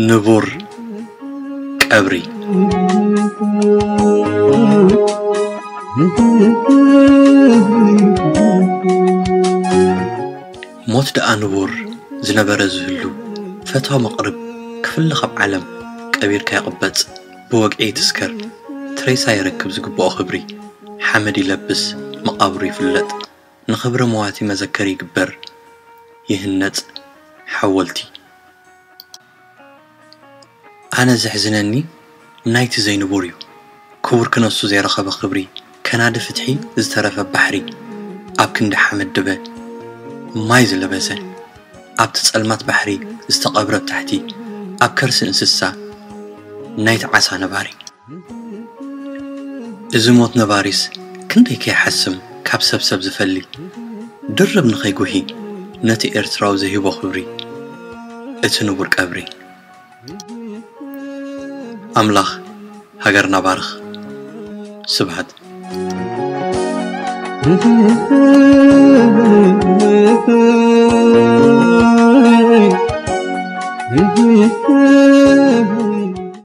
ንቡር ቀብሪ። ሞት ደኣ ንቡር ዝነበረ ዝህሉ፣ ፈታዊ መቕርብ ክፍለ ካብ ዓለም ቀቢርካ ይቕበጽ፣ ብወግዒ ይትስከር፣ ትሬሳ ይረክብ ዝግብኦ ክብሪ፣ ሓመድ ይለብስ መቓብሩ ይፍለጥ፣ ንኽብሪ መዋቲ መዘከሪ ይግበር፣ ይህነጽ ሓወልቲ። ኣነ ዘሕዝነኒ ናይቲ ዘይንቡር እዩ። ክቡር ክነሱ ዘይረኸበ ክብሪ፣ ከናዲ ፍትሒ ዝተረፈ ባሕሪ፣ ኣብ ክንዲ ሓመድ ድበ ማይ ዝለበሰ፣ ኣብቲ ጸልማት ባሕሪ ዝተቐብረ ኣብ ታሕቲ፣ ኣብ ከርሲ እንስሳ ናይቲ ዓሳ ነባሪ። እዚ ሞት ነባሪስ ክንደይ ከይሓስም ካብ ሰብ ሰብ ዝፈሊ፣ ድርብ ንኸይጉሂ ነቲ ኤርትራዊ ዝሂቦ ክብሪ፣ እቲ ንቡር ቀብሪ። ኣምላኽ ሃገርና ባርኽ። ስብሃት።